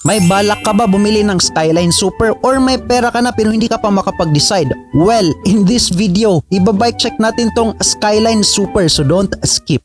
May balak ka ba bumili ng Skyline Super or may pera ka na pero hindi ka pa makapag-decide? Well, in this video, ibabike check natin tong Skyline Super, so don't skip.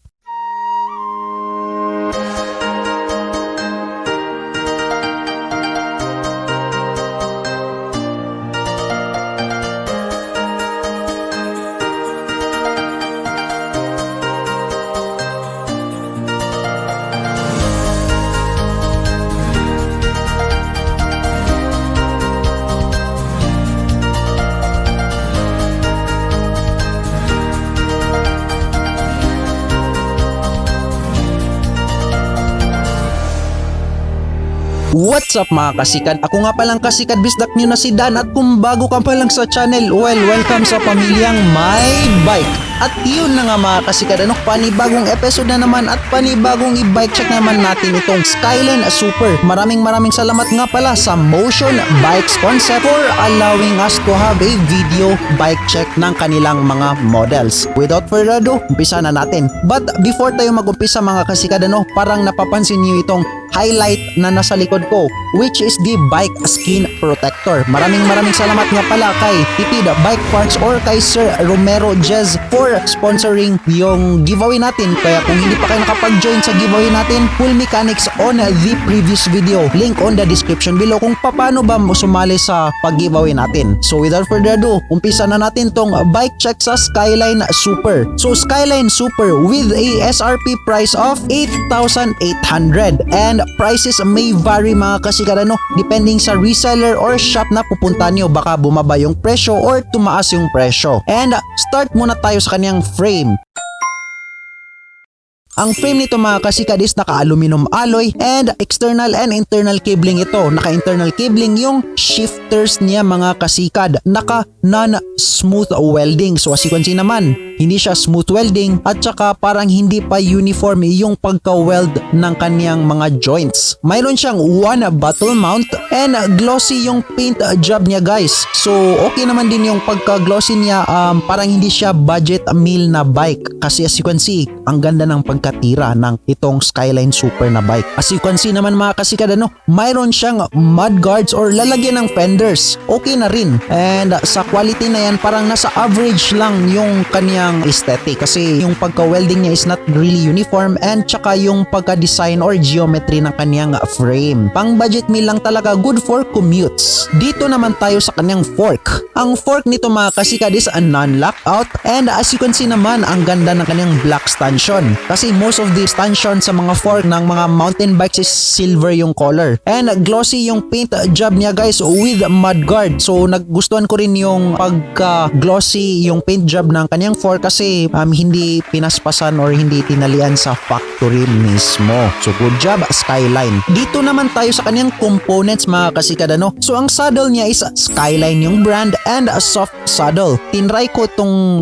What's up mga kasikad? Ako nga palang kasikad bisdak nyo na si Dan, at kung bago ka pa lang sa channel, well, welcome sa pamilyang My Bike. At yun na nga mga kasikad, panibagong episode na naman at panibagong i-bike check naman natin itong Skyline Super. Maraming salamat nga pala sa Motion Bikes Concept for allowing us to have a video bike check ng kanilang mga models. Without further ado, umpisa na natin. But before tayo mag-umpisa mga kasikad, parang napapansin niyo itong highlight na nasa likod ko, which is the bike skin protector. Maraming salamat nga pala kay Tipid Bike Parts or kay Sir Romero Jez for sponsoring yung giveaway natin. Kaya kung hindi pa kayo nakapag-join sa giveaway natin, full mechanics on the previous video, link on the description below kung paano ba sumali sa pag-giveaway natin. So without further ado, umpisa na natin tong bike check sa Skyline Super. So Skyline Super with a SRP price of 8,800 and prices may vary mga kasikad, depending sa reseller or shop na pupunta nyo. Baka bumaba yung presyo or tumaas yung presyo. And start muna tayo sa kanyang frame. Ang frame nito mga kasikad is naka-aluminum alloy and external and internal cabling ito. Naka-internal cabling yung shifters niya mga kasikad. Naka non-smooth welding. So as you can see naman, hindi siya smooth welding at saka parang hindi pa uniform yung pagka-weld ng kaniyang mga joints. Mayroon siyang one bottle mount and glossy yung paint job niya guys. So okay naman din yung pagka-glossy niya, parang hindi siya budget meal na bike. Kasi as you can see, ang ganda ng pagkatira ng itong Skyline Super na bike. As you can see naman mga kasikad, mayroon siyang mud guards or lalagyan ng fenders. Okay na rin. And sa quality na yan, parang nasa average lang yung kaniyang aesthetic. Kasi yung pagka-welding niya is not really uniform and tsaka yung pagka-design or geometry ng kaniyang frame. Pang budget meal lang talaga, good for commutes. Dito naman tayo sa kaniyang fork. Ang fork nito mga kasikad is a non-lockout and as you can see naman, ang ganda ng kaniyang black stanchion. Kasi most of the stanchion sa mga fork ng mga mountain bikes is silver yung color. And glossy yung paint job niya guys with mudguard. So nagustuhan ko rin yung pagka-glossy yung paint job ng kanyang fork kasi hindi pinaspasan or hindi tinalian sa factory mismo. So good job Skyline. Dito naman tayo sa kanyang components mga kasikad. So ang saddle niya is Skyline yung brand and a soft saddle. Tinry ko tong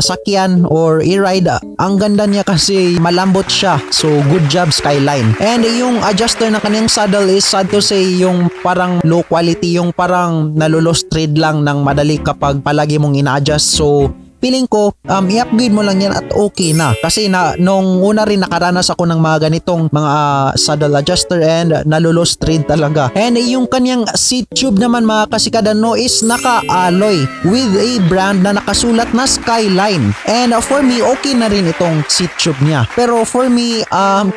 sakyan or i-ride. Ang ganda niya kasi malambot siya. So good job Skyline. And yung adjuster na kanyang saddle is sad to say yung parang low quality, yung parang nalulost thread lang ng madali kapag palagi mong ina-adjust. So feeling ko, i-upgrade mo lang yan at okay na. Kasi nung una rin nakaranas ako ng mga ganitong mga saddle adjuster and nalulos thread talaga. And yung kanyang seat tube naman mga kasikad is naka-alloy with a brand na nakasulat na Skyline. And for me, okay na rin itong seat tube niya. Pero for me,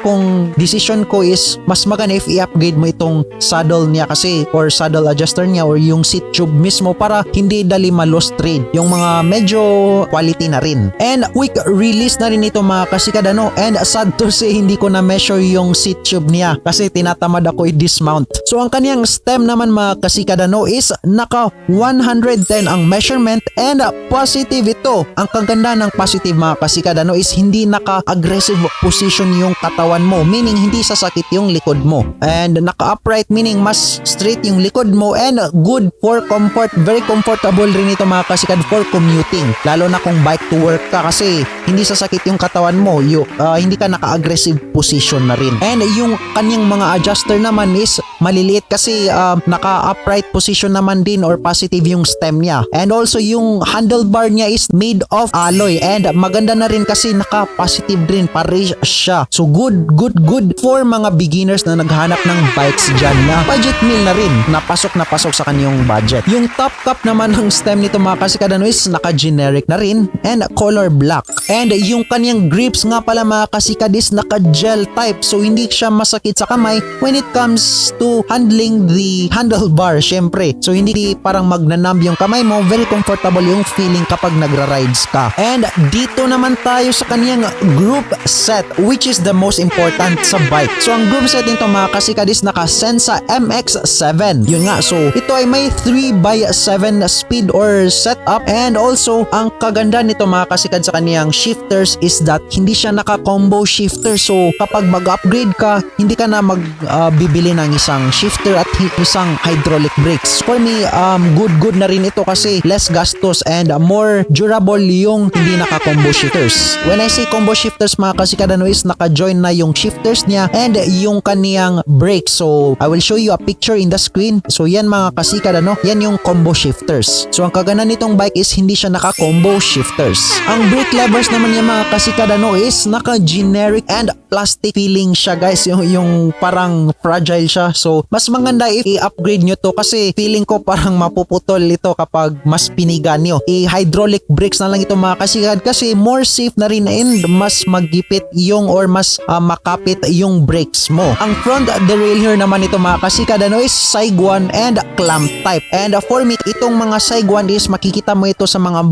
kung decision ko is mas maganda if i-upgrade mo itong saddle niya kasi or saddle adjuster niya or yung seat tube mismo para hindi dali ma-lost thread. Yung mga medyo quality na rin. And quick release na rin ito mga kasikad, and sad to say hindi ko na measure yung seat tube niya kasi tinatamad ako i-dismount. So ang kaniyang stem naman mga kasikad is naka 110 ang measurement and positive ito. Ang kaganda ng positive mga kasikad is hindi naka-aggressive position yung katawan mo, meaning hindi sasakit yung likod mo. And naka-upright meaning mas straight yung likod mo and good for comfort. Very comfortable rin ito mga kasikad for commuting. Lalo lalo na kung bike to work ka kasi hindi sasakit yung katawan mo, hindi ka naka-aggressive position na rin. And yung kanyang mga adjuster naman is maliliit kasi naka-upright position naman din or positive yung stem niya. And also yung handlebar niya is made of alloy and maganda na rin kasi naka-positive rin, pare siya. So good for mga beginners na naghanap ng bikes dyan na budget meal na rin, napasok sa kanyang budget. Yung top cap naman ng stem nito mga kasikada is naka-generic na rin and color black. And yung kanyang grips nga pala mga kasikad is naka-gel type, so hindi siya masakit sa kamay when it comes to handling the handlebar, syempre. So hindi parang magnanamb yung kamay mo, very comfortable yung feeling kapag nagra-rides ka. And dito naman tayo sa kanyang group set, which is the most important sa bike. So ang group set nito mga kasikad is naka Sensa MX-7. Yun nga, so ito ay may 3x7 speed or setup, and also ang kaganda nito mga kasikad sa kaniyang shifters is that hindi siya naka-combo shifter. So kapag mag-upgrade ka, hindi ka na magbibili ng isang shifter at isang hydraulic brakes. For me, good na rin ito kasi less gastos and more durable yung hindi naka-combo shifters. When I say combo shifters mga kasikad is naka-join na yung shifters niya and yung kaniyang brakes. So I will show you a picture in the screen. So yan mga kasikad, yan yung combo shifters. So ang kaganda nitong bike is hindi siya naka-combo shifters. Ang brake levers naman niya mga kasikad is naka-generic and plastic feeling siya guys, yung parang fragile siya. So mas maganda if i-upgrade nyo to kasi feeling ko parang mapuputol ito kapag mas pinigan nyo. I-hydraulic brakes na lang ito mga kasikad kasi more safe na rin and mas magipit yung or mas makapit yung brakes mo. Ang front derailleur naman ito mga kasikad is Saiguan and clamp type. And for me, itong mga Saiguan is makikita mo ito sa mga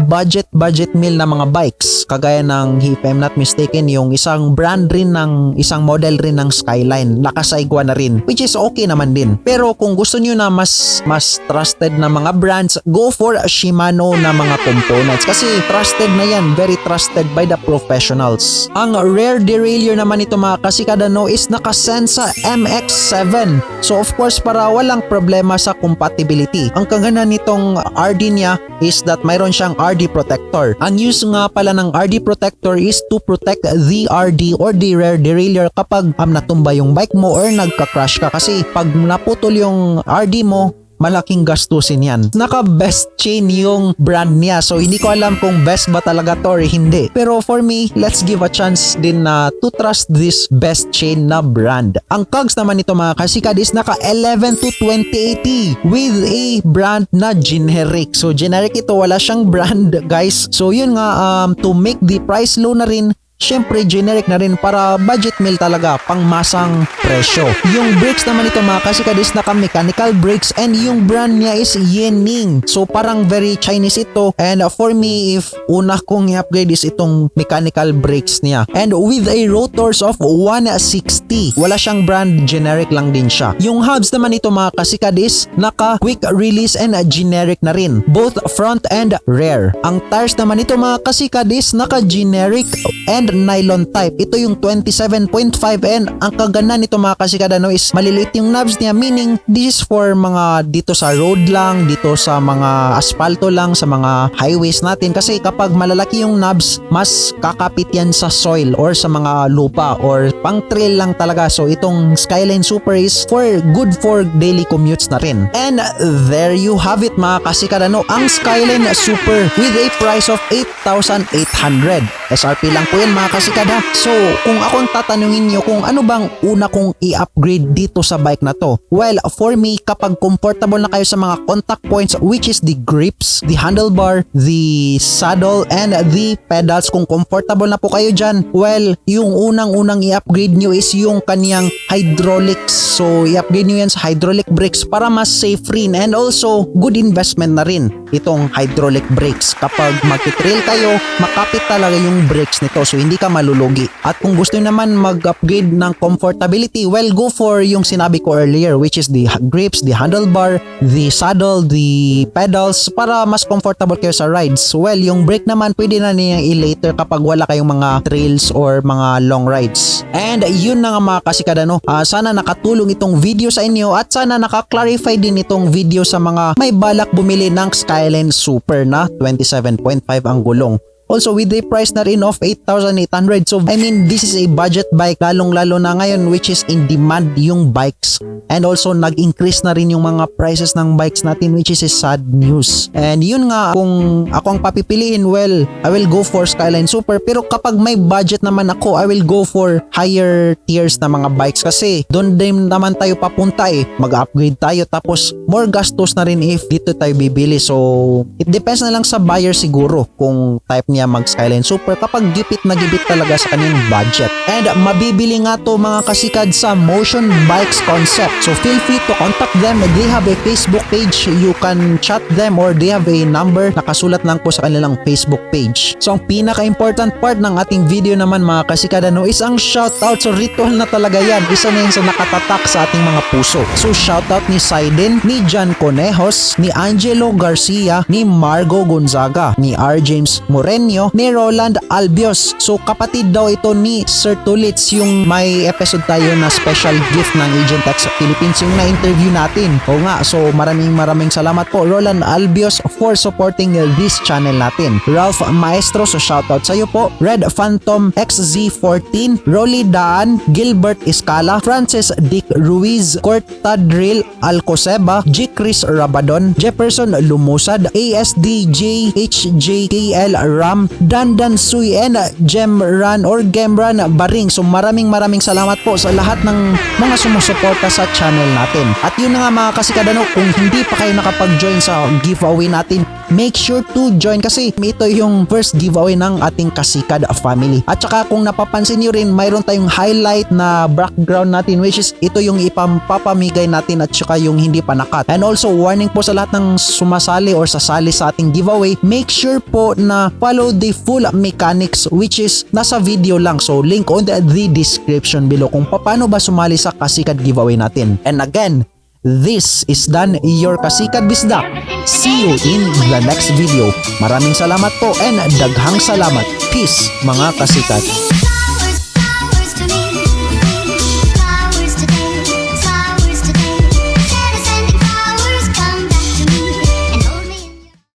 budget meal na mga bikes. Kagaya ng, if I'm not mistaken, yung isang brand rin ng isang model rin ng Skyline, naka-Saiguan na rin, which is okay naman din. Pero kung gusto nyo na mas trusted na mga brands, go for Shimano na mga components kasi trusted na yan, very trusted by the professionals. Ang rear derailleur naman ito mga kasikad is naka-Sensa MX-7. So of course, para walang problema sa compatibility. Ang kaganda nitong RD niya is that mayroon siyang RD protector. Ang use nga pala ng RD protector is to protect the RD or the rear derailleur kapag natumba yung bike mo or nagka-crash ka kasi pag naputol yung RD mo, malaking gastusin yan. Naka-best chain yung brand niya. So hindi ko alam kung best ba talaga to or hindi. Pero for me, let's give a chance din na to trust this best chain na brand. Ang cogs naman nito mga kasikad is naka 11 to 2080 with a brand na generic. So generic ito, wala siyang brand guys. So yun nga, to make the price low na rin, syempre generic na rin para budget meal talaga, pangmasang presyo. Yung brakes naman ito mga kasikad is naka mechanical brakes and yung brand niya is Yening. So parang very Chinese ito, and for me, if una kong i-upgrade is itong mechanical brakes niya. And with a rotors of 160. Wala siyang brand, generic lang din siya. Yung hubs naman ito mga kasikad is naka quick release and generic na rin, both front and rear. Ang tires naman ito mga kasikad is naka generic and nylon type. Ito yung 27.5 and ang kaganda nito mga kasikad is maliliit yung knobs niya, meaning this is for mga dito sa road lang, dito sa mga asfalto lang, sa mga highways natin kasi kapag malalaki yung knobs, mas kakapit yan sa soil or sa mga lupa or pang trail lang talaga. So itong Skyline Super is good for daily commutes na rin. And there you have it mga kasikad, ang Skyline Super with a price of 8,800. SRP lang po yan mga kasikad ha. So kung akong tatanungin nyo kung ano bang una kong i-upgrade dito sa bike na to, well, for me, kapag comfortable na kayo sa mga contact points, which is the grips, the handlebar, the saddle, and the pedals, kung comfortable na po kayo dyan, well, yung unang i-upgrade nyo is yung kaniyang hydraulics. So i-upgrade nyo yan sa hydraulic brakes para mas safe rin, and also good investment na rin itong hydraulic brakes. Kapag mag-trail kayo, makapit talaga yung brakes nito. So hindi ka malulugi. At kung gusto nyo naman mag-upgrade ng comfortability, well, go for yung sinabi ko earlier, which is the grips, the handlebar, the saddle, the pedals, para mas comfortable kayo sa rides. Well, yung brake naman pwede na niyang i-later kapag wala kayong mga trails or mga long rides. And yun na nga mga kasikad, sana nakatulong itong video sa inyo at sana naka-clarify din itong video sa mga may balak bumili ng Skyline Super na 27.5 ang gulong. Also with the price na rin of 8,800. So I mean, this is a budget bike, lalong-lalo na ngayon which is in demand yung bikes. And also nag-increase na rin yung mga prices ng bikes natin, which is a sad news. And yun nga, kung ako ang papipiliin, well, I will go for Skyline Super. Pero kapag may budget naman ako, I will go for higher tiers na mga bikes kasi doon din naman tayo papunta mag-upgrade tayo tapos more gastos na rin if dito tayo bibili. So it depends na lang sa buyer siguro kung type niya mag Skyline Super kapag gipit na gipit talaga sa kanyang budget. And mabibili nga to mga kasikad sa Motion Bikes Concept. So feel free to contact them. They have a Facebook page. You can chat them or they have a number. Nakasulat lang po sa kanilang Facebook page. So ang pinaka-important part ng ating video naman mga kasikad is ang shoutout. So ritual na talaga yan. Isa na yun sa nakatatak sa ating mga puso. So shoutout ni Saiden, ni John Conejos, ni Angelo Garcia, ni Margo Gonzaga, ni R. James Moreno, ni Roland Albios. So kapatid daw ito ni Sir Tulits, yung may episode tayo na special gift ng Agent X Philippines yung na-interview natin. O nga, so maraming salamat po Roland Albios for supporting this channel natin. Ralph Maestro, so shoutout sa iyo po. Red Phantom XZ14, Rolly Daan, Gilbert Escala, Francis Dick Ruiz, Cortadril Alcoseba, G. Chris Rabadon, Jefferson Lumusad, ASDJ HJKL Ram, Dandan Sui, and Gemran or Gemran Baring. So maraming salamat po sa lahat ng mga sumusuporta sa channel natin. At yun na nga mga kasikad, kung hindi pa kayo nakapag-join sa giveaway natin, make sure to join kasi ito yung first giveaway ng ating kasikad family. At saka kung napapansin nyo rin, mayroon tayong highlight na background natin which is ito yung ipapamigay natin at saka yung hindi pa nakat. And also warning po sa lahat ng sumasali or sasali sa ating giveaway, make sure po na follow the full mechanics which is nasa video lang. So link on the description below kung paano ba sumali sa kasikad giveaway natin. And again, this is Dan, your kasikad bisdak. See you in the next video. Maraming salamat po and daghang salamat. Peace mga kasikad.